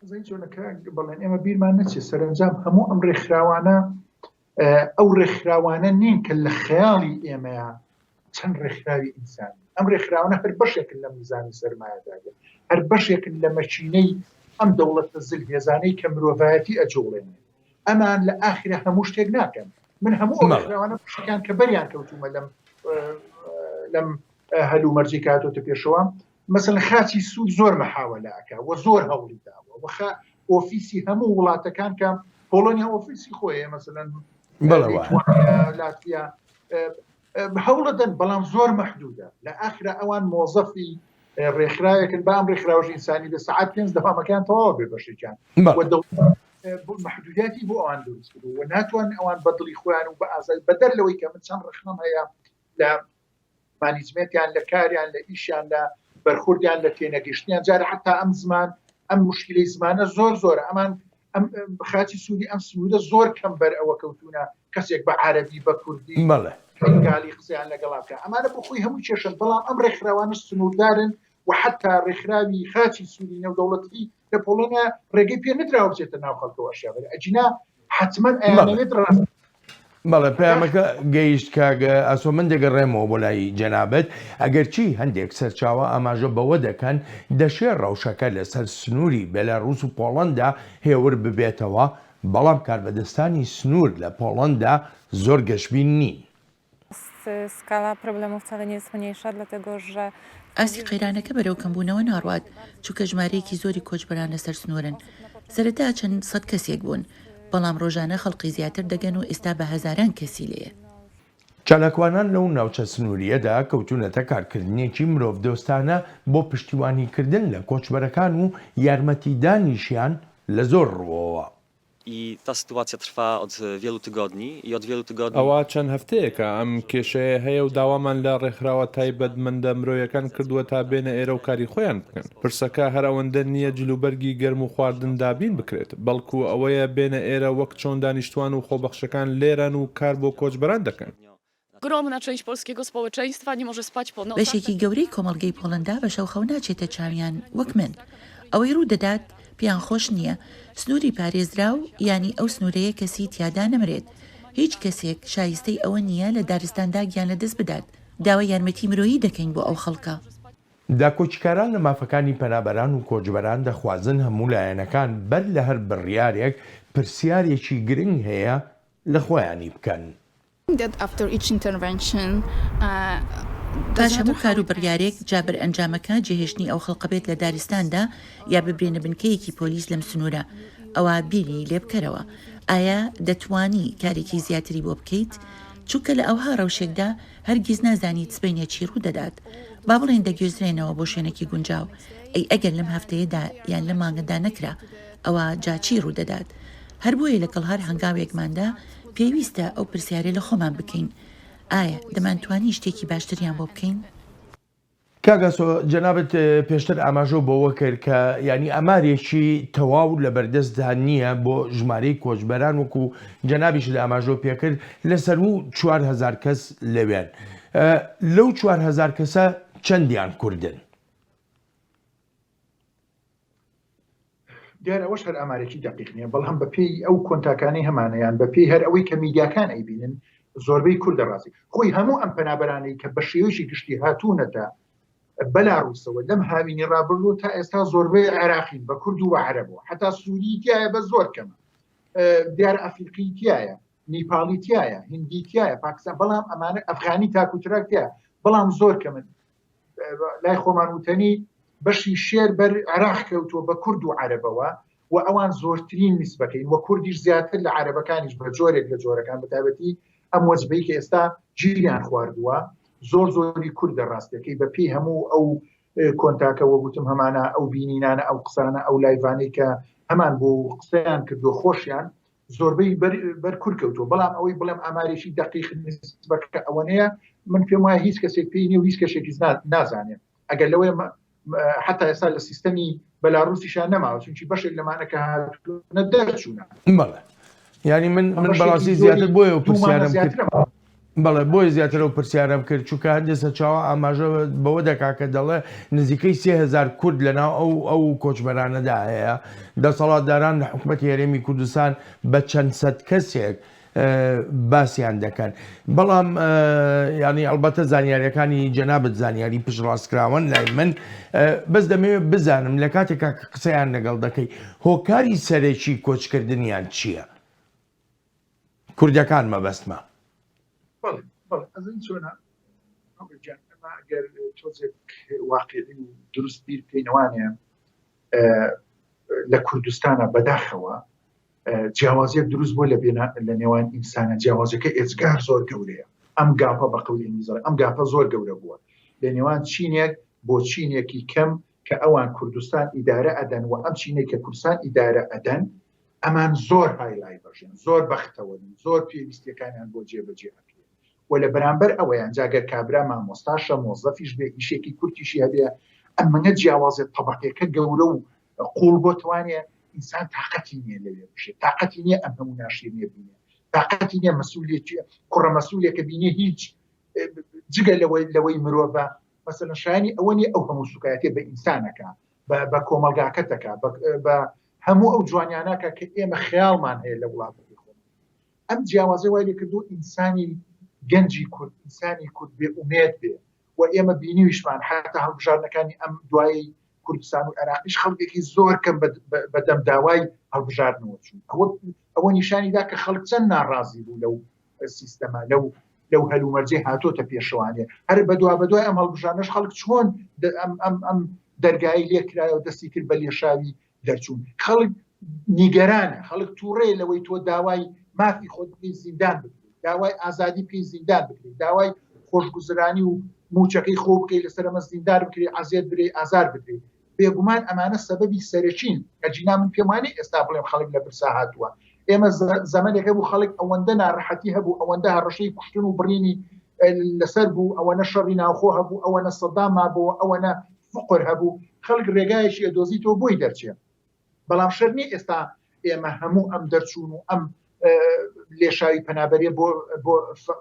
زانی چۆنە کاک بەڵێن ئێمە بیرمان نەچێت سەرەنجام هەموو ئەم ڕێکخراوانە ئەو ڕێکخراوانە نین کە لە خەیاڵی ئێمەیە چەند ڕێکخراوی ئینسانی ئەم ڕێکخراوانە هەر بەشێکن لەم نیزامی سەرمایەداریە هەر بەشێکن لە مەکینەی ئەم دەوڵەتە زلهێزانەی کە مرۆڤایەتی ئەجوڵێنێ ئەمان لە ئاخرە هەموو شتێک ناکەن من هەموو ئەو ڕێکخراوانە بەشێکان کە بەریان کەوتومە لەم لەم هەلومەرجی کاتۆتە پێشەوە مەسەلەن خاچی سوور زۆر مەحاوەلە ئەکا و زۆر هەوڵی داوە و خا ئۆفیسی هەموو وڵاتەکان کە پۆڵۆنیا ئۆفیسی خۆیە مەسەلەن لاتڤیا هەوڵەدەن بەڵام زۆر مەحدودە لە ئاخرا ئەوان مۆزەفی ڕێکخراوێکن بە ئەم ڕێکخراوەش ئینسانی بە سەعات پێنج دەوامەکان تەواو بێ بەشێکیان محدودیاتی بۆ ئەوان دروست کردو و ناتوان ئەوان بەدڵی خۆیان و بە ئازای بەدەر لەوەی کە من چەند ڕخنەم هەیە لە مانیجمێنتیان لە کاریان لە ئیشیان لە بەرخوردیان لە تێنەگەشتنیان جارە حتا ئەم زمان ئەم مشکلی زمانە زۆر زۆرە ئەمان ئەم خاچی سووری ئەم سنوورە زۆر کەم بەر ئەوە کەوتونە کەسێک بە عربی بە کوردی بەڵێ بەنگالی قسەیان لەگەڵا بکە ئەمانە بۆ خۆی هەموو کێشن بەڵام ئەم ڕێکخراوانە سنووردارن و حتا ڕێکخراوی خاچی سووری نێودەوڵەتی لە پۆڵۆنیا ڕێگەی پێ نەدراوە بچێتە ناو خەڵکەوە ئەشیا بەرێ ئەگینا حتمما ئەیانەوێت ڕاست بەڵێ پەیامەکە گەیشت کاک ئاسۆ من دەگەڕێمەوە بۆ لای جەنابت ئەگەرچی هەندێک سەرچاوە ئاماژە بەوە دەکەن دەشێ ڕەوشەکە لەسەر سنووری بێلاڕوس و پۆڵەندا هێور ببێتەوە بەڵام کاربەدەستانی سنوور لە پۆڵەندا زۆر گەشبین نین. ئاستی قەیرانەکە بەرەو کەمبوونەوە ناڕوات، چونکە ژمارەیەکی زۆری کۆچبەران لەسەر سنوورن. سەرەتا چەند سەد کەسێک بوون، بەڵام ڕۆژانە خەڵکی زیاتر دەگەن و ئێستا بە هەزاران کەسی لێیە. چالاکوانان لەو ناوچە سنوورییەدا کەوتوونەتە کارکردنێکی مرۆڤدۆستانە بۆ پشتیوانیکردن لە کۆچبەرەکان و یارمەتیدانیشیان لە زۆر ڕووەوە. I ta sytuacja trwa od wielu tygodni i od wielu tygodni. ئەوە چەند هەفتەیەکە ئەم کێشەیە هەیە و داوامان لە ڕێکخراوە تایبەتمەندە مرۆیەکان کردووە تا بێنە ئێرە و کاری خۆیان بکەن. پرسەکە هەر ئەوەندە نییە جلوبەرگی گەرم و خواردن دابین بکرێت، بەڵکو ئەوەیە بێنە ئێرە وەک چۆن دانیشتوان و خۆبەخشەکان لێرەن و کار بۆ کۆچبەران دەکەن. بەشێکی گەورەی کۆمەڵگەی پۆڵەندا بە شەو خەو ناچێتە چاویان وەک من. ئەوەی ڕوو دەدات پێیان خۆش نییە. سنووری پارێزراو یانی ئەو سنوورەیە کەسی تیادا نەمرێت. هیچ کەسێک شایستەی ئەوە نییە لە دارستاندا گیان لەدەست بدات. داوای یارمەتی مرۆیی دەکەین بۆ ئەو خەڵکە. داکۆکیکاران لە مافەکانی پەنابەران و کۆچبەران دەخوازن هەموو لایەنەکان بەر لە هەر بڕیارێک پرسیارێکی گرنگ هەیە لە خۆیانی بکەن. پاش هەموو کار و بڕیارێک، جا بەرئەنجامەکە جێهێشتنی ئەو خەڵقە بێت لە دارستاندا یا ببرێنە بنکەیەکی پۆلیس لەم سنوورە، ئەوا بیری لێ بکەرەوە ئایا دەتوانی کارێکی زیاتری بۆ بکەیت؟ چونکە لە ئەوها ڕەوشێکدا هەرگیز نازانیت سبەینێ چی ڕوو دەدات. با بڵێین دەگوێزرێنەوە بۆ شوێنێکی گونجاو، ئەی ئەگەر لەم هەفتەیەدا یان لەم مانگەدا نەکرا، ئەوا جا چی ڕوو دەدات؟ هەر بۆیە لەگەڵ هەر هەنگاوێکماندا پێویستە ئەو پرسیارە لە خۆمان بکەین، ئایا دەمانتوانی شتێکی باشتریان بۆ بکەین؟ کاک ئاسۆ جەنابت پێشتر ئاماژەو بەوە کرد کە یانی ئامارێکی تەواو لە بەردەستدا نییە بۆ ژمارەی کۆچبەران وەکو جەنابیشت ئاماژەو پێکرد لە سەروو 4000 کەس لەوێن لەو 4000 کەسە چەندیان کوردن؟ دیارە ئەوەش هەر ئامارێکی دەقیق نییە بەڵام بەپێی ئەو کۆنتاکانەی هەمانە یان بەپێی هەر ئەوەی کە میدیاکان ئەیبینن زۆربەی کوردە ڕاستی خۆی هەموو ئەم پەنابەرانەی کە بە شێوەیەکی گشتی هاتوونەتە بەلاڕوسەوە لەم هاوینی ڕابردوو تا ئێستا زۆربەی عێراقین بە کورد و عەرەبەوە حتا سووری تایە بە زۆر کەمە دیار ئەفریقی تایە نیپاڵی تایە هندی تایە پاکستان بەڵام ئەمانە ئەفغانی تاکوتراک تایە بەڵام زۆر کەمن لای خۆمان وتەنی بەشی شێر بەر عێراق کەوتووە بە کورد و عەرەبەوە و ئەوان زۆرترین نیسبەکەین و کوردیش زیاتر لە عەرەبەکانیش بە جۆرێک لە جۆرەکان بەتایبەتی ئەم وەجبەی کە ئێستا گیریان خواردووە زۆر زۆری کوردە ڕاستەکەی بە پێی هەموو ئەو کۆنتاکە وەگوتم هەمانە ئەو بینینانە ئەو قسانە ئەو لایڤانەی کە. هەمان بۆ قسەیان کردو خۆشیان زۆربەی بەر کورد کەوتووە بەڵام ئەوەی بڵێم ئامارێکی دەقیق نسبەکە ئەوەنەیە من پێم وایە هیچ کەسێک پێی نیە و هیچ کەسێکیش نازانێت ئەگەر لەوەی حتا ئێستا لە سیستەمی بەلاڕوسیشان نەماوە چونکی بەشێک لەمانە کە هاتوونە دەرچوونە بەڵێ یعنی من من بەڕاستی زیاتر بۆیە و پرسیارم کرد بەڵێ بۆیە زیاتر ئەو پرسیارەم کرد چونکە هەندێک سەرچاوە ئاماژە بەوە دەکا کە دەڵێ نزیکەی 3000 کورد لەناو ئەو ئەو کۆچبەرانەدا هەیە دەسەڵاتداران لە حکومەتی هەرێمی کوردستان بە چەند سەد کەسێک باسیان دەکەن بەڵام ینی ئەلبەتە زانیاریەکانی جەنابەت زانیاری پشتڕاستکراوەن لای من بەس دەمەوێت بزانم لە کاتێکا کە قسەیان لەگەڵ دەکەی هۆکاری سەرەکی کۆچکردنیان چییە؟ کوردەکان مەبەستمە. بەڵێ بەڵێ ئەزن چۆنە هەوڵ گیان ئەمە ئەگەر تۆزێک واقعی و دروست بیر بکەینەوانێ لە کوردستانە بەداخەوە جیاوازیەک دروست بووە لە بێنا لە نێوان ئینسانە جیاوازەکە ئێجگار زۆر گەورەیە ئەم gap ە بە قەولی ئینگلیزی ئەم gap ە زۆر گەورە بووە لە نێوان چینێک بۆ چینێکی کەم کە ئەوان کوردستان ئیدارە ئەدەن و ئەم چینێک کە کوردستان ئیدارە ئەدەن ئەمان زۆر high life ئەژین، زۆر بەختەوەرن، زۆر پێویستیەکانیان بۆ جێبەجێ ئەکرێ و لە بەرامبەر ئەوەیان جا گەر کابرا مامۆستاشە، مۆزەفیش بێ، ئیشێکی کورتیشی هەبێ، ئەمەنە جیاوازێ تەبەقەکە گەورە و قوڵ بۆتەوانێ ئینسان تاقەتی نییە لەوێ بژێ، تاقەتی نییە ئەم هەموو ناشیرنیە بینێ، تاقەتی نییە مەسئولێکی کوڕە مەسئولێکە بینێ هیچ جگە لەوەی لەوەی مرۆڤە مەسەلەن شایانی ئەوە نییە ئەو هەموو سوکایەتیە بە ئینسانەکە بە کۆمەڵگاکەت دەکا بە هەموو ئەو جوانیانەکە کە ئێمە خەیاڵمان هەیە لە وڵاتەکەی خۆمان ئەم جیاوازی وای لێکردو ئینسانی گەنجی کورد ئینسانی کورد بێ ئومێد بێ و ئێمە بینیویشمان حتا هەڵبژاردنەکانی ئەم دوایی کوردستان و عێراقیش خەڵکێکی زۆر کەم بەدەم داوای هەڵبژاردنەوە چوون ئەوە ئەوە نیشانی دا کە خەڵک چەند ناڕازی بوو لەو سیستەمە لەو لەو هەلومەرجەی هاتۆتە پێشوانێ هەر بەدوا بەدوای ئەم هەڵبژانەش خەڵک چۆن ئەم ئەم ئەم دەرگای لێکرایەوە دەستی کرد بە لێشاوی دەرچوون خەڵک نیگەرانە خەڵک تووڕێ لەوەی تۆ داوای مافی خۆت بکەی زیندان بکرێت داوای ئازادی بکەی زیندان بکرێت داوای خۆشگوزرانی و موچەکەی خۆ بکەی لەسەر ئەمە زیندار بکرێت ئازیەت برێ ئازار بدرێت بێگومان ئەمانە سەبەبی سەرەکین ئەجینا من پێم وانیە ئێستا بڵێم خەڵک لە برسا هاتووە ئێمە زەمەنێک هەبوو خەڵک ئەوەندە ناڕەحەتی هەبوو ئەوەندە هەڕەشەی کوشتن و بڕینی لەسەر بوو ئەوەنە شەڕی ناوخۆ هەبوو ئەوەنە سەدام مابەوە ئەوەنە فقر هەبوو خەڵک ڕێگایەکی ئەدۆزیتەوە بۆی دەرچێ بەڵام شەر نیە ئێستا ئێمە هەموو ئەم دەرچوون و ئەم لێشاوی پەنابەریە بۆ بۆ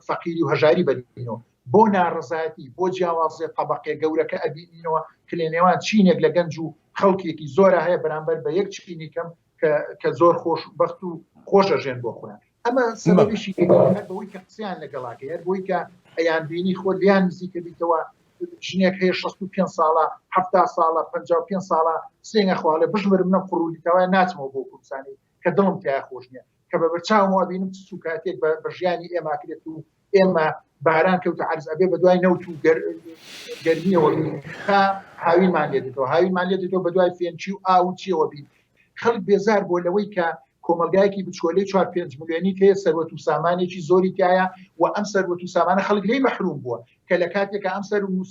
فەقیری و هەژاری بەرینەوە بۆ ناڕزایەتی بۆ جیاوازێ طبقێ گەورەکە ئەبینینەوە کە لە نێوان چینێک لە گەنج و خەڵکێکی زۆرە هەیە بەرامبەر بە یەک چینی کەم کە زۆر خۆش بەخت و خۆشە ژێن بۆ خۆیان ئەمە سەبەبیشی هەر بەوەی کە قسەیان لەگەڵاکە هەر بۆی کە ئەیان بینی خۆ لیان نزیکە بیتەوە ژنێک هەیە 65 ساڵە 70 ساڵە 55 ساڵە سێنگە خواڵێ بژمرم نەم قڕولیتەوە ناچمەوە بۆ کوردستانی کە دڵم تیا خۆش نییە کە بە بەرچاومەوە بینم چ سوکاتێک بە ژیانی ئێمە کرێت و ئێمە باران کەوتە عەرز ئەبێ بە دوای نەوت و گەرمیەوە بین تا هاوینمان لێ دێتەوە هاوینمان لێ دێتەوە بە دوای فێنکی و ئاو و چیەوە بین خەڵک بێزار بووە لەوەی کە کۆمەلگایەکی بچکۆلەی 4 5 ملیۆنی هەیە سەروەت و سامانێکی زۆری تایە و ئەم سەروەت و سامانە خەڵک لێی مەحروم بووە کە لە کاتێکە ئەم سەر و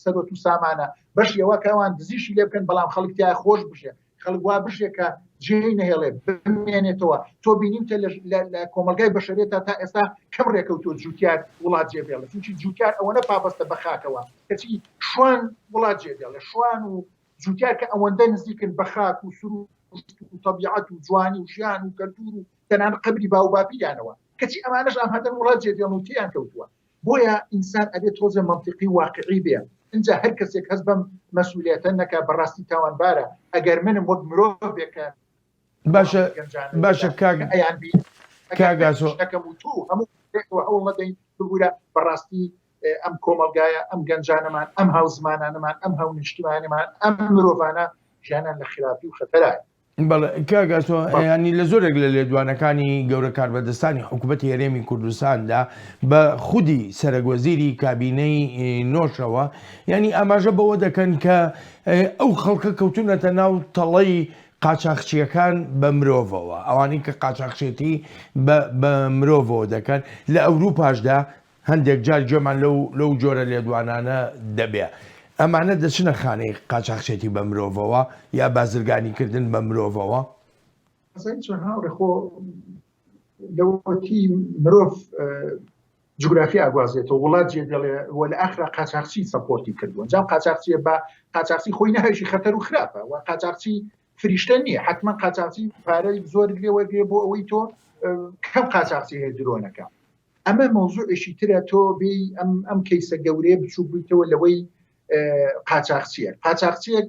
سەروەت و سامانە بەشی ئەوە کە ئەوان دزیشی لێ بکەن بەڵام خەڵک تیا خۆش بژێ خەڵک وا بژێ کە جێی نەهێڵێ بمێنێتەوە تۆ بینیوتە لە کۆمەلگای بەشەرێتا تا ئێستا کەم ڕێکەوتۆ جوتیار وڵات جێ بێڵێ چونکی جوتیار ئەوەنە پابەستە بە خاکەوە کەچی شوان وڵات جێ دێڵێ شوان و جوتیار کە ئەوەندە نزیکن بە خاک و سروشت و تەبیعەت و جوانی و ژیان و کەلتور و تەنانەت قەبری باو باپیرانەوە کەچی ئەمانەش ئەم هەدەن وڵات جێ دێڵن و تێیان کەوتووە بۆیە ئینسان ئەبێ تۆزێ مەنتیقی و واقعی بێ ئینجا هەر کەسێک هەست بەم مەسئولیەتە نەکا بەڕاستی تاوانبارە ئەگەر منم وەک مرۆڤێک کە باشە باشە کاک ئەیان بی کاک ئاسۆ نەکەم و تۆ هەموو پێکەوە هەوڵ نەدەین ببورە بەڕاستی ئەم کۆمەڵگایە ئەم گەنجانەمان ئەم هاوزمانانەمان ئەم هاونیشتیمانەمان ئەم مرۆڤانە ژیانیان لە خراپی و خەتەرایە. بەڵێ کاک ئاسۆ ینی لە زۆرێک لە لێدوانەکانی گەورە کاربەدەستانی حکوومەتی هەرێمی کوردستاندا بە خودی سەرەک وەزیری کابینەی نۆشەوە ینی ئاماژە بەوە دەکەن کە ئەو خەڵکە کەوتونەتە ناو تەڵەی قاچاخچیەکان بە مرۆڤەوە ئەوانەی کە قاچاخچێتی بە مرۆڤەوە دەکەن لە ئەوروپاشدا هەندێک جار گوێمان لەو لەو جۆرە لێدوانانە دەبێ. ئەمانە دەچنە خانەی قاچاخچێتی بە مرۆڤەوە یا بازرگانی کردن بە مرۆڤەوە؟ ئەزانی چۆن هاوڕێ خۆ لەوەتی مرۆڤ جوگرافی ئاگوازێتەوە وڵات جێ دەڵێ و لە ئاخرا قاچاخچی support ی کردووە جام قاچاخچیە بە قاچاخچی خۆی ناوێکی خەتەر و خراپە و قاچاخچی فریشتە نییە حتمما قاچاخچی پارەی زۆر لێ وەرگێ بۆ ئەوەی تۆ کەم قاچاخچی هەیە درۆنەکە ئەمە مەوزوعێکی ترە تۆ بێ ئەم ئەم کەیسە گەورەیە بچوو بوویتەوە لەوەی قاچاخچیە قاچاخچیەک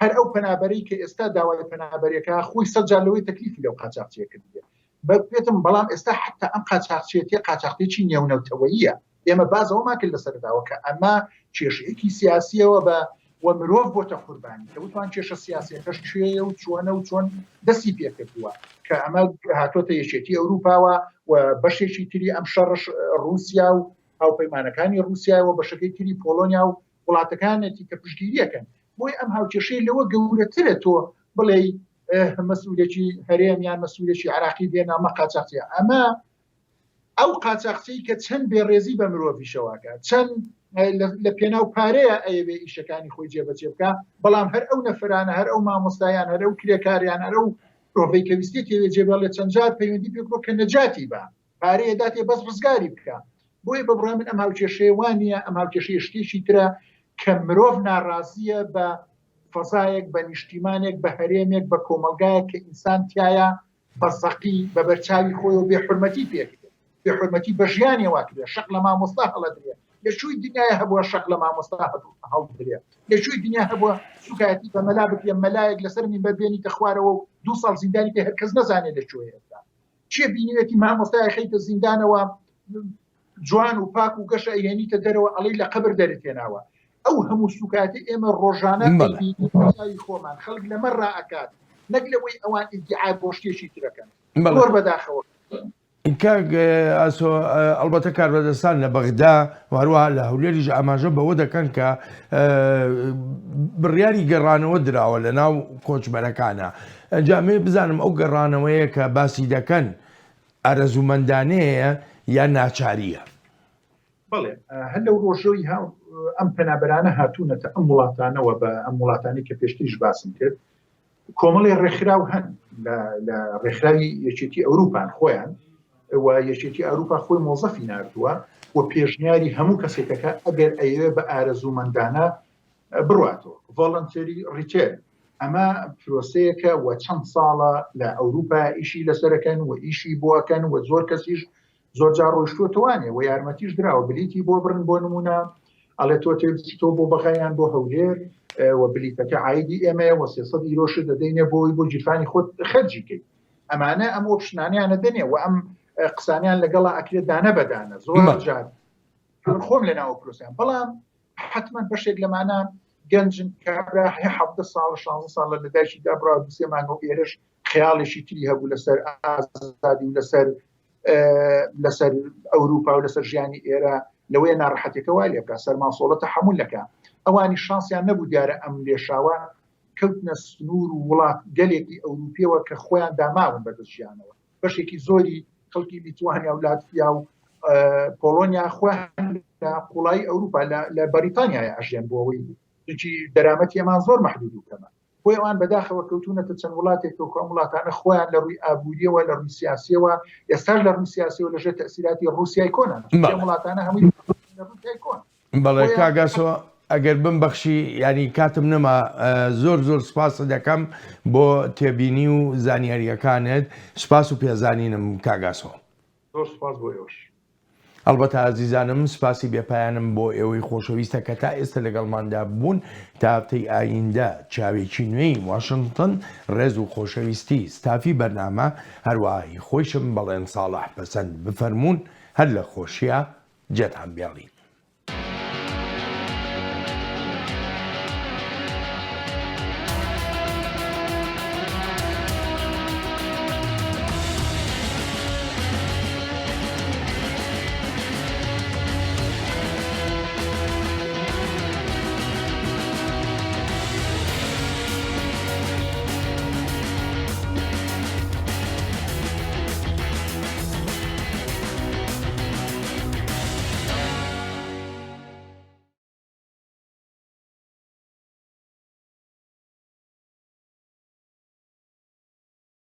هەر ئەو پەنابەرەی کە ئێستا داوای پەنابەرێکە خۆی سەجار لەوەی تەکلیفی لەو قاچاخچیە کردێ بێتم بەڵام ئێستا حتا ئەم قاچاخچێتیە قاچاختێکی نێونەتەوەیە ئێمە بازەوەمان کرد لە سەرتاوە کە ئەمە کێشەیەکی سیاسیەوە بە و مرۆڤ بۆتە قوربانی کە وتمان کێشە سیاسیەکەش کوێیە و چۆنە و چۆن دەستی پێکردووە کە ئەمە هاتۆتە یەکێتی ئەوروپاوە و بەشێکی تری ئەم شەڕش رووسیا و هاوپەیمانەکانی رووسیاوە بەشەکەی تری پۆڵۆنیا و وڵاتەکانێتی کە پشتگیریەکەن بۆی ئەم هاوکێشەی لەوە گەورەترە تۆ بڵێ مەسئولێکی هەرێم یان مەسئولێکی عراقی بێنامە قاچاقچیە ئەمە ئەو قاچاخچی کە چەند بێڕێزی بە مرۆڤیشەوەکە چەند لە پێناو پارەیە ئەیەوێ ئیشەکانی خۆی جێبەجێ بکە بەڵام هەر ئەو نەفرانە هەر ئەو مامۆستایان هەر ئەو کرێکاریان هەر ئەو مرۆڤەی کە ویستێتی جێبەڵێ چەند جار پەیوەندی پێ کە نەجاتی بە پارەیە داتێ بەس ڕزگاری بکە بۆیە بە بڕای من ئەم هاوکێشەیە وانە ئەم هاوکێشەیە شتێکی ترە کە مرۆڤ ناڕازیە بە فەزایەک بە نیشتیمانێک بە هەرێمێک بە کۆمەلگایەک کە ئینسان تایە بە زەقی بە بەرچاوی خۆی و بێحورمەتی پێکرێ بێحورمەتی بە ژیانی واکرێ شەق لە مامۆستا هەڵەدرێ لە شووی دنیای هەبووە شەق لە مامۆستا هەڵدرێ لە شووی دنیا هەبووە سوکایەتی بە مەلا بکرێ مەلایەک لەسەر مینبەر بێنیتە خوارەوە و دوو ساڵ زیندانی پێ هەر کەس نەزانێت لە کوێ ئێستا کێ بینیوێتی مامۆستای خەیتە زیندانەوە جوان و پاک و گەشە ئەیهێنیتە دەرەوە ئەڵێی لە قەبر دەرت هێناوە ئەو هەموو سوکایەتی ئێمە ڕۆژانە ئەیبینین بە چاوی خۆمان خەڵک لەمە ڕائەکات نەک لەوەی ئەوان ئیدیعا بۆ شتێکی ترەکەن زۆر بەداخەوە. کاک ئاسۆ ئەڵبەتە کاربەدەستان لە بەغدا و هەروەها لە هەولێریش ئاماژە بەوە دەکەن کە بڕیاری گەڕانەوە دراوە لە ناو کۆچبەرەکانە ئەنجا ئەمەوێ بزانم ئەو گەڕانەوەیە کە باسی دەکەن ئارەزوومەندانەیە یان ناچارییە؟ بەڵێ، هەر لەو ڕۆژەی ئەم پەنابەرانە هاتوونەتە ئەم وڵاتانەوە بە ئەم وڵاتانەی کە پێشتریش باسم کرد، کۆمەڵی ڕێکخراو هەن لە ڕێکخراوی یەکێتی ئەوروپان خۆیان و یەکێتی ئەوروپا خۆی مۆزەفی ناردووە و پێشنیاری هەموو کەسێکەکە ئەگەر ئەیەوێ بە ئارەزوومەندانە بڕاتەوە voluntary return ئەمە پرۆسەیەکە و چەند ساڵە لە ئەوروپا ئیشی لەسەرەکەن و ئیشی بۆکەن و زۆر کەسیش زۆر جار ڕۆیشتووەتەوانێ و یارمەتیش دراوە بلیتی بۆ بڕن بۆ نمونە ئەڵێ تۆ تێ بچیتەوە بۆ بەغایان بۆ هەولێر و بلیتەکە عیدی ئێمەیە وە 300 یرۆش دەدەینێ بۆی بۆ گیرفانی خۆت خەرجی کەیت ئەمانە ئەم option انیانە دەنێ و ئەم قسانیان لەگەڵا ئەکرێت دانە بەدانە زۆر جار خۆم لە ناوە پرۆسیان بەڵام حتمما بەشێک لەمانە گەنجن کابرا هەیە حەفتە ساڵ 16 ساڵە لە دایکی دابرا دوسێ مانگە و ئێرش خەیاڵێکی تری هەبوو لەسەر ئازادی و لەسەر لەسەر ئەوروپا و لەسەر ژیانی ئێرە لەوەیە ناڕەحەتەکە وای لێ بکە سەرماسۆڵە تەحمل لەکە ئەوانی شانسیان نەبوو دیارە ئەم لێشاوە کەوتنە سنوور و وڵات گەلێکی ئەوروپیەوە کە خۆیان داماون بەدەست ژیانەوە بەشێکی زۆری خەڵکی لیتوانیا و لاتفیا و پۆڵۆنیا خۆیان لە قوڵایی ئەوروپا لە بەریتانیای ئەژێن بۆ ئەوەی دەرامەتی ئەمان زۆر محدود و کەمە بۆیە ئەوان بەداخەوە کەوتوونەتە چەند وڵاتێک کە ئەم وڵاتانە خۆیان لە ڕووی ئابووریەوە لە ڕووی سیاسیەوە ئێستاش لە ڕووی سیاسیەوە لەژێر تەئسیراتی ڕووسیای کۆنن ئەم وڵاتانە هەمووی لە ڕووسیای کۆن بەڵێ کاک ئاسۆ ئەگەر بمبەخشی یانی کاتم نەما زۆر زۆر سپاست دەکەم بۆ تێبینی و زانیاریەکانت سپاس و پێزانینم کاک ئاسۆ. زۆر سپاس بۆ ئێوەش. ئەڵبەتە ئازیزانم سپاسی بێپایانم بۆ ئێوەی خۆشەویستە کە تا ئێستە لەگەڵماندا بوون تا هەفتەی ئایندە چاوێکی نوێی واشنتن ڕێز و خۆشەویستی ستافی بەرنامە هەروەها هی خۆیشم بەڵێن ساڵح پەسەند بفەرموون هەر لە خۆشیا جێتان بێڵین.